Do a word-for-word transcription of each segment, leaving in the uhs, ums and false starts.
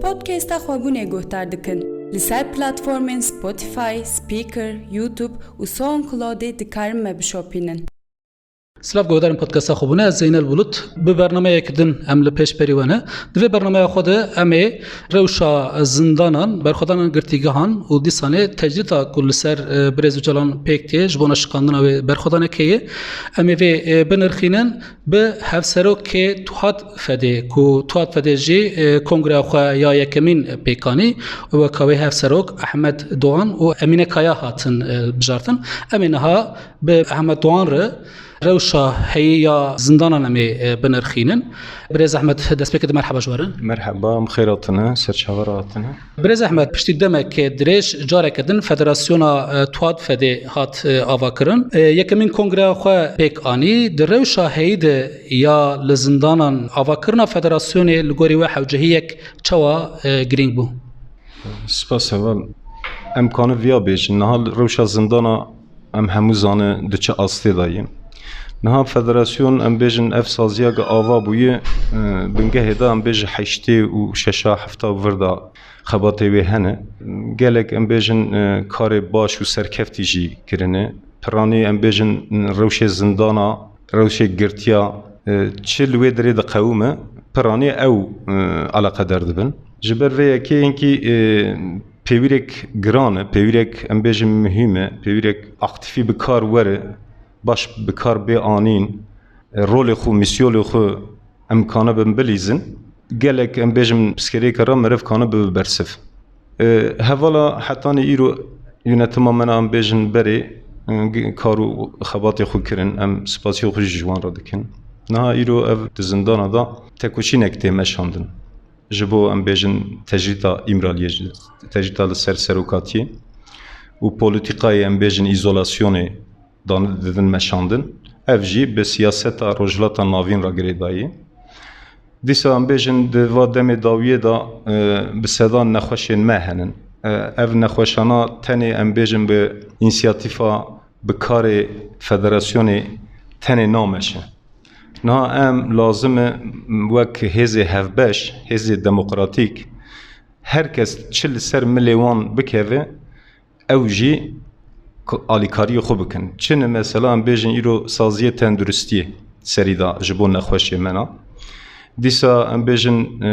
Podcasta Xwebûnê guhdar dikin. Li ser platformên Spotify, Spreaker, YouTube û SoundCloudê dikarin me bişopînin. Silav guhdarên podcasta Xwebûnê, ez Zeynel Bulut. Bi bernameyek din em li pêş berî we ne. Di vê bernameya xwe de em ê rewşa zindanan, berxwedanan girtîgehan û dîsanê tecrîda ku li ser, e, Birêz Ocalan pêk tê, ji bona şikandina wê berxwedanekê ye. Em ê vê, e, binirxînin. Bi hevserokê Tuhat Fedê, ku Tuhat Fedê jî, e, kongreya xwe ya yekemîn pêk anî, weka wê hevserok Ehmed Doğan û Emîne Kaya hatin, e, bijartin. Em ê niha bi Ehmed Doğan re rewşa heyî ya zindanan em ê, e, binirxînin. Birêz Ehmed, destpêkê de merheba ji we re. Merheba, em xêr hatine, ser çava re hatine. Birêz Ehmed, piştî demeke dirêj careke din Federasyona, e, Tuhat Fedê hat, e, avakirin. E, yekemîn kongreya xwe pêk anî. Di rewşa heyî de ya li zindanan avakirina federasyonê li gorî we hewcehiyek çawa, e, girîng bû? Spas heval. Em kanin viya bêjin. Niha li rewşa zindana em hemû zanin di çi astê de ye. Niha federasyon, em bêjin, ev saziya ku ava bûye, e, bingehê de, em bêjin, heştê û şeşa hefta vir de xebatê wê hene. Gelek, em bêjin, e, karê baş û serkeftî jî kirine. Piranî, em bêjin, rewşê zindana, rewşê girtiya, e, çi li wê derê diqewime, piranî ew, e, eleqedar dibin. Ji ber vê yekê hinkî, e, pêwîrek giran e, pêwîrek, em bêjin, muhîm e, pêwîrek aktîfî bi kar were, baş bi kar bê anîn, e, rolê xwe, mîsyonê xwe em kanibin bilîzin. Gelek, em bêjin, pirsgirêke re meriv kanibe bibe bersiv. E, hevala hetanî îro yönetima me ne, em bêjin, berê, e, kar û xebatê xwe kirin, em spasiya xwe jî ji wan re dikin. Niha îro ev di zindana de tekoşînek tê meşandin. Ji bo, em bêjin, tecrîta Îmraliyê, tecrîta li ser serokatiyê û polîtîkayê, em bêjin, îzolasyonê dan-, didin meşandin. Ev jî bi siyaseta Rojhilata Navîn re girêdayî. Dîsa em bêjin di va demê dawiyê de, e, bi sedan nexweşên me henin. E, ev nexweşana tenê, em bêjin, bi însiyatîfa, bi karê federasyonê tenê nameşe. Niha em lazim e wek hêzê hevbeş, hêzê demokratîk, her kes çi li ser milê wan bikeve, ew jî ku alîkariyê xwe bikin. Çi ne mesela em bêjin îro saziyê tenduristiyê serî de ji bo nexweşê me ne. Dîsa em bêjin, e,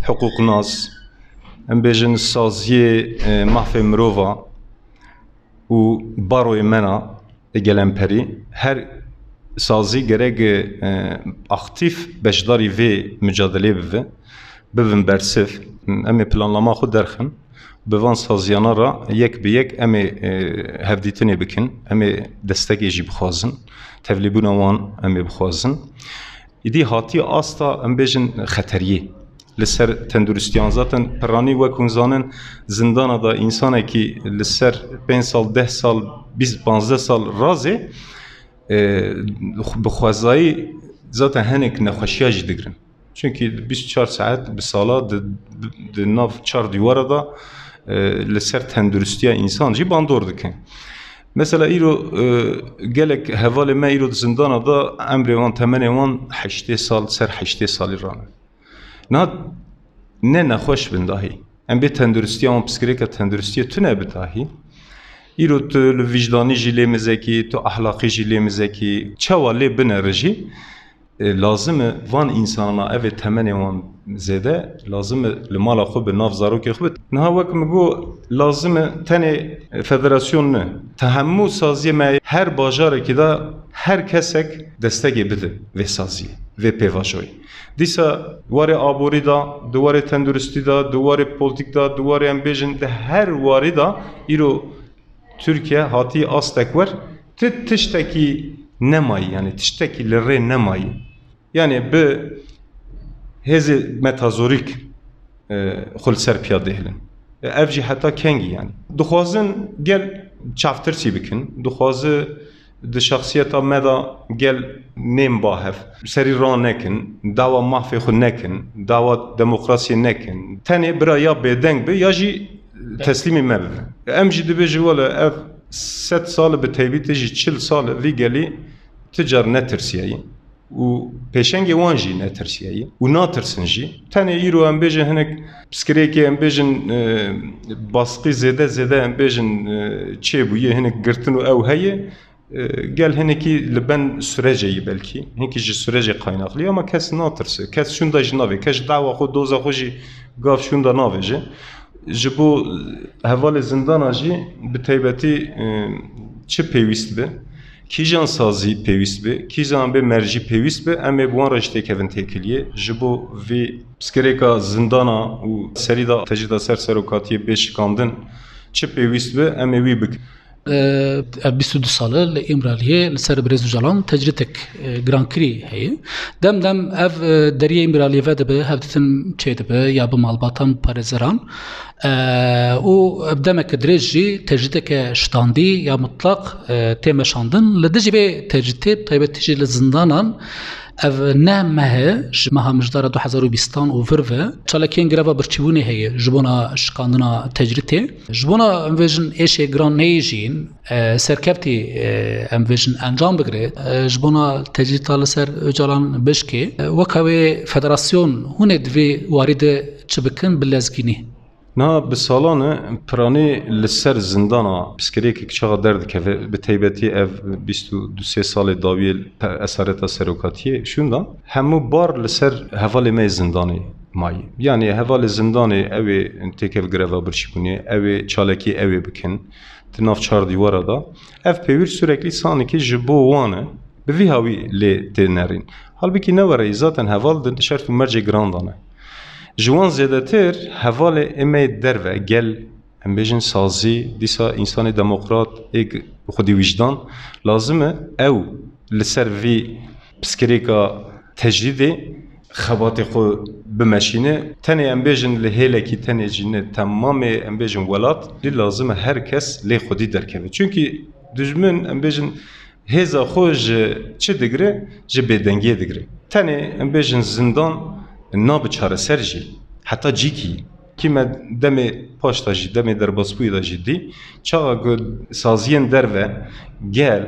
hiqûqnas, em bêjin saziyê, e, mafê mirova û baroyê me ne, e, gelemperî. Her sazî gerek, e, aktîf beşdarî vê mucadeleyê bibe, bibin bersiv. Em ê planlama xwe derxin. Bi van saziyana re yek bi yek em ê, e, hevdîtinê bikin, em ê destekê jî bixwazin, tevlîbûna wan em ê bixwazin. Îdî hatî asta, em bêjin, xeteriyê li ser tenduristiyan. Zaten piranî, wek hûn zanin, zindana de însanekî li ser pênc sal, deh sal, bîst, panzdeh sal razê, e, bi xwezayî zaten hinek nexweşiya jî digirin. Çunkî bîst û çar saet bi sala di, di nav çar dîwara de, e, li ser tenduristiya însan jî bandor dikin. Mesela îro, e, gelek hevalê me îro di zindana de emrê wan, temenê wan heştê sal, ser heştê salî rane. Niha ne nexweş bin dahî. Em bê tenduristiya wan, pirsgirêka tenduristiyê tune bi dahî. Îro tu li wijdanî jî lê mizekî, tu ehlaqî jî lê mizekî, çawa lê binere jî, e, lazim e van însanana, ev ê temenê wan zêde, lazim e li mala xwe be, nav zarokê xwe be. Niha wek min got, lazim e tenê federasyon ne. Te hemû saziyê me her bajarekî de her kesek destekê bide vê saziyê, vê pêvajoyê. Dîsa warê aborî de, di warê tenduristî de, di warê polîtîk de, di warê, em bêjin, di her warî de îro Tirkiye hatî astek wer, ti tiştekî nemayî, yanî tiştekî li rê nemayî. Yanî bi hêzê metazorîk, e, xwe li ser piya dihêlin. E, ev jî heta kengî yanî. Dixwazin gel çavtirsî bikin, dixwazi di şexsiyeta me de gel nêm ba hev. Serî ranekin, dawa mafê xwe nekin, dawa demokrasiyê nekin. Tenê bira ya bêdeng be ya jî teslîmî me bibe. Em jî dibêjin, wele ev sed sal, bi teybîtê jî çil sal vî gelî ti car netirsiyaye. û pêşengê wan jî netirsiye ye û natirsin jî. Tenê îro em bêjin hinek piskirêkê em bêjin, e, baskî zêde zêde em bêjin, e, çêbûye, hinek girtin û ew heye. E, gel hinekî li ben sürecê yî belkî, hinekî ji sürecê kaynaklı ama kes natirse, kes şûnda jî navê, kes ji dawa xwe, doza xwe jî gav şûnda navêje. Ji bo hevalê zindana jî bi taybetî, e, çi pêwîst be, kîjan sazî pêwîst be, kîjan bê mercî pêwîst be, em ê bi wan re jî têkevin têkiliyê. Ji bo vê piskirêka zindana û serî de tecrîda ser serokatiyê bê şikandin çi pêwîst be, em ê wî bikin. Ev bîst û du sal e li Îmraliyê li ser Birêz Ocalan tecrîdek, e, girankirî heye. Dem dem ev, e, deriyê Îmraliyê vedibe, hevdîtin çêdibe ya bi malbatan, bi parêzeran. E, û ev demeke dirêj jî tecrîdeke şitandî ya mutlaq, e, tê meşandin. Li dijî vê tecrîdê, bi taybetî jî li zindanan, ev neh meh e, ji meha Mijdara du hezar û bîstan û vir ve çalakiyên greva birçîbûnê heye ji bona şikandina tecrîdê. Ji bona, em bêjin, êşê giran neyê jî, e, serkevtî, e, em bêjin, encam bigire. E, ji bona tecrîda li ser Ocalan bişkê. E, weka wê federasyon hûn ê di vê warî de çi bikin bi lezgînî? Niha bi salan e piranî li ser zindana piskirêkek çaxa derdikeve, bi taybetî ev bîst û du sê salê dawiyê esareta serokatiyê şûndan, hemû bar li ser hevalê me yê zindanê mayî. Yanî hevalê zindanê ew ê têkev greva birçîbûnê, ew ê çalakî ew ê bikin, di nav çar dîwara de. Ev pêwîr süreklî sanikî ji bo wan e, bi vî hawî lê tê nerîn. Halbikî ne were yî, zaten heval di şert û mercê giran de ne. Ji wan zêdetir hevalê ê me yê derve, gel, em bêjin sazî, dîsa însanê demokrat, ê xwedî wijdan, lazim e ew li ser vî piskirêka tecrîdê xebatê xwe bimeşîne. Tenê em bêjin li hêlekî tenê jî ne, temamê em bêjin welat, lê lazim e her kes lê xwedî derkeve. Çunkî dijmin, em bêjin, hêza xwe ji çi digire? Ji bêdengiyê digire. Tenê em bêjin zindan nabe çareser jî, heta cîkî. Kî me demê paş de jî, demê derbasbûyê de jî dî, çaxa ku saziyên derve, gel,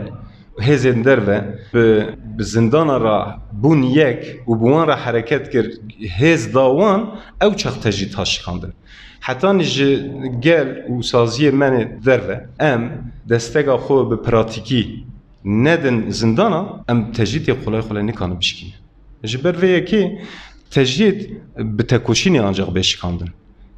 hêzên derve bi, bi zindana re bûn yek û bi wan re hereket kir, hêz da wan, ew çax tecrîd hat şikandin. Hetanî ji gel û saziyê me yê derve em desteka xwe bi pratîkî nedin zindana, em tecrîdê qolay qolay nikanin bişkînin. Ji ber vê yekê tecrîd bi tekoşînê ancax bê şikandin.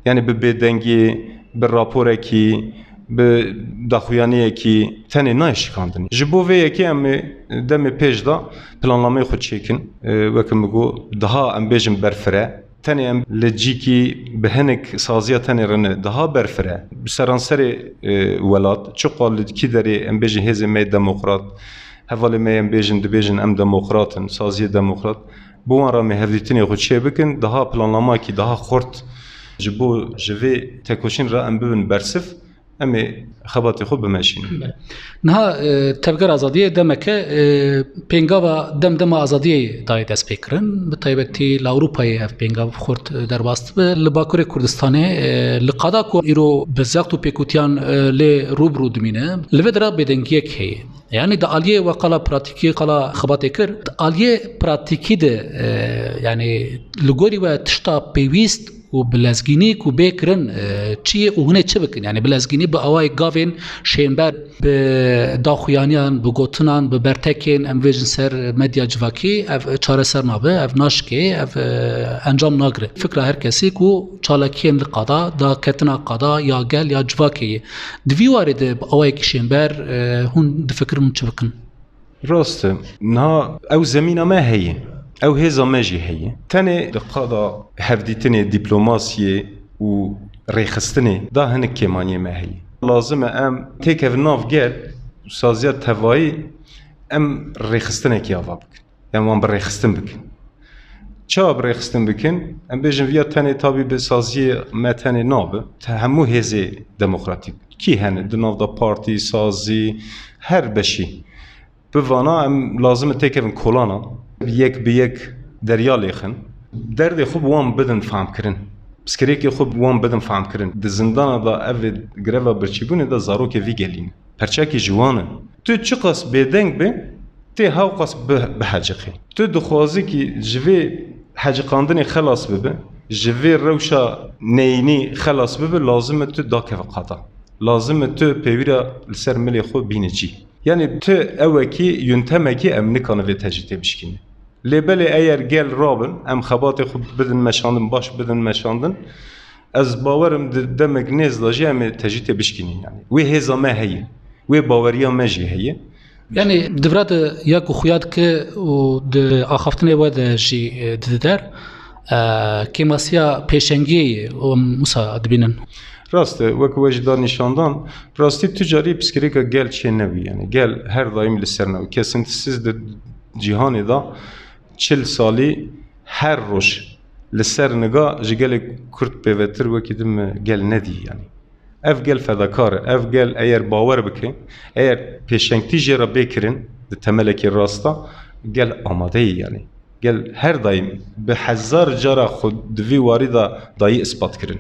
Yanî bi bêdengî, bi raporekî, bi daxuyaniyekî tenê nayê şikandin. Ji bo vê yekê em ê demê pêş de plannameya xwe çêkin. E, weke min got, daha em bêjin berfire. Tenê em li cîkî bi hinek saziya tenê re ne, daha berfire. Bi seranserê, e, welat, çiqa li kî derê em bêjin hêzê me yê demokrat, hevalê me em bêjin, dibêjin em demokrat in, saziyê demokrat. Bi wan re em ê hevdîtinê xwe çêbikin, daha planlamakî daha xurt ji bo ji vê tekoşîn re em bibin bersiv, em ê xebatê xwe bimeşînin. Niha, e, Tevgera Azadiyê demeke, e, pêngava dem dema azadiyê dayê destpêkirin. Bi taybetî li Ewropayê ev pêngav xurt, e, derbas dibe. Li Bakurê Kurdistanê, e, li qada ku îro bi zext û pêkûtiyan, e, lê rû bi rû dimîne, li vê dera bêdengiyek heye. Yanî di aliyê we qala pratîkî, qala xebatê kir, di aliyê pratîkî de, e, yanî li gorî we tişta pêwîst û bi lezgînî ku bê kirin, e, çi ye û hûn ê çi bikin? Yanî bi lezgînî bi awayê gavên şênber, bi daxuyaniyan, bi gotinan, bi bertekên, em bêjin, ser medya civakî, ev çareser nabe, ev naşikê, ev, e, encam nagire. Fikra her kesî ku çalakiyên li qada, daketina qada ya gel ya civakê ye. Di vî warê de bi awayekî şênber, e, hûn difikirin hûn çi bikin? Rast e. Niha ew zemîna me heye. Ew hêza me jî heye. Tenê di qada hevdîtinê, dîplomasiyê û rêxistinê de hinek kêmaniyê me heye. Lazim e em têkevin nav gel û saziya tevayî em rêxistinekî ava bikin. Em wan bi rêxistin bikin. Çawa bi rêxistin bikin? Em bêjin viya tenê tabî bi saziyê me tenê nabe. Te hemû hêzê demokratîk kî hene, di nav de partî, sazî, her beşî. Bi vana em lazim e têkevin kolana, yek bi yek derya lêxin. Derdê xwe bi wan bidin fehmkirin. Piskirêkê xwe bi wan bidin fehmkirin. Di zindana de ev greva birçîbûnê de zarokê vî gelî ne. Perçekî ji wan e. Tu çiqas bêdeng be, Tê hewqas bi-, biheciqî. Tu dixwazî kî ji vê heciqandinê xelas bibe, ji vê rewşa neyînî xelas bibe, lazim e tu dakeve qada. Lazim e tu pêwîra li ser milê xwe bîne cî. Yanî tu ewekî, yuntemekî em nikane vê tecrîtê bişkîne. Lê belê eyer gel rabin, em xebatê xwe bidin meşandin, baş bidin meşandin, ez bawerim di demek nêz de jî em ê tecrîtê bişkînin. Yanî wê hêza me heye, wê baweriya me jî heye. Yanî di vira de ya ku xuya dike û di axaftinê we de jî, e, dide der, e, kêmasiya pêşengiyê ye û em wisa dibînin. Rast e, wek we jî da nîşandan, rastî tu carî piskirêka gel çê nebî. Yanî gel her daîm li ser nebû. Kesintisiz di cîhanê de çil salî her roj li ser niga ji gelê Kurd pêvetir wekî din me gel nedî yanî. Ev gel fedakar e. Ev gel eyer bawer bike, eyer pêşengtî jê re bê kirin di temelekî rasta, gel amade ye yanî. Gel her daîm bi hezar cara xwe di vî warî de dayî ispat kirin.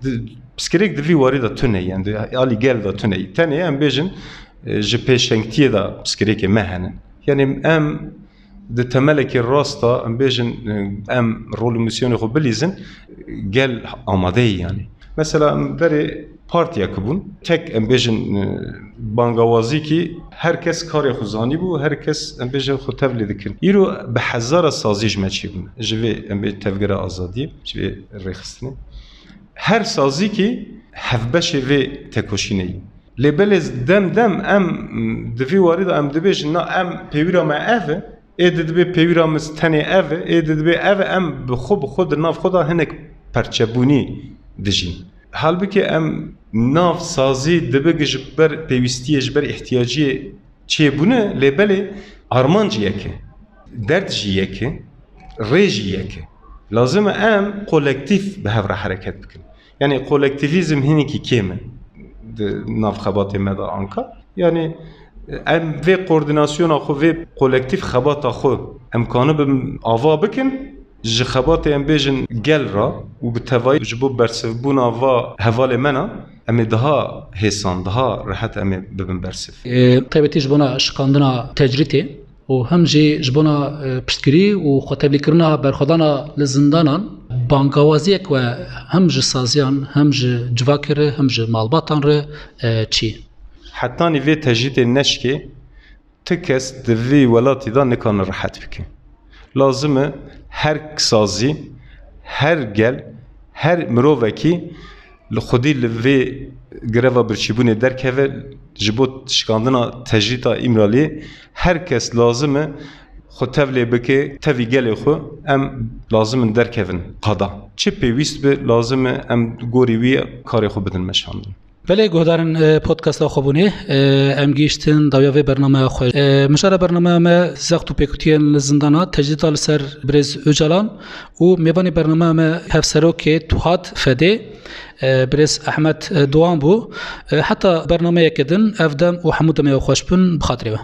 Di, piskirêk di vî warî de tune ye, yanî di alî gel de tune ye. Tenê em bêjin, e, ji pêşengtiyê de piskirêkê me hene. Yanî em di temelekê rast de, em bêjin, e, em rol û mîsyonê xwe bilîzin, gel amade ye yanî. Mesela em berê partiyek bûn, tek em bêjin, e, bangawazî kî her kes karê xwe zanîbû, her kes em bêjin xwe tevlî dikin. Îro bi hezara sazî ji me çêbûne. Ji vê em bê tevgera azadiyê, ji vê rêxistinê. Her sazî kî hevbeşê vê tekoşînê ye. Lê belê dem dem em, m, di vî warî de em dibêjin, na em pêwîra me ev e, ê di dibê pêwîra me tenê ev e, ê di dibê ev e, em bi xwe, bi xwe di nav xwe de hinek perçebûnî dijîn. Halbikî em nav sazî dibe ji ber pêwîstiyê, ji ber îhtiyaciyê çêbûne, lê belê armanc yek e, derd jî yek e, rê jî yek e. Lazim e em kolektîf bi hev re hereket bikin. Yanî kolektîvîzm hinekî kêm e di nav xebatê me de anka. Yanî em vê koordînasyona xwe, vê kolektîf xebata xwe em kanibin ava bikin, ji xebatê em bêjin gel re û bi tevayî ji bo bersivbûna va hevalê me ne, em ê daha hêsan, daha rehet em ê bibin bersiv. E, taybetî ji bona şikandina tecrîtê û hem jî ji bona, e, piştgirî û xwetevlîkirina berxwedana li zindanan, bangawaziyek we hem ji saziyan, hem ji civakê re, hem ji malbatan re, e, çi? Hetanî vê tecrîtê neşkê, ti kes di vî welatî de nikane rehet bike. Lazim e her sazî, her gel, her mirovekî li xwedî li vê greva birçîbûnê derkeve, ji bo şikandina tecrîta Îmraliyê her kes lazim e xwe tevlê bike, tevî gelê xwe em lazim in derkevin qada. Çi pêwîst be, lazim e em gorî wî karê xwe bidin meşandin. Belê guhdarên, e, podcasta Xwebûnê, e, em gihîştin dawiya vê bernameya xwe. E, mijara bernameya me zext û pêkutiyên li zindana, tecrîta li ser birêz Ocalan û mêvanê bernameya me hevserokê Tuhat Fedê, e, birêz Ehmed, e, Doğan bû. E, heta bernameyeke din ev dem û hemû demê xweş bin bi xatirê we.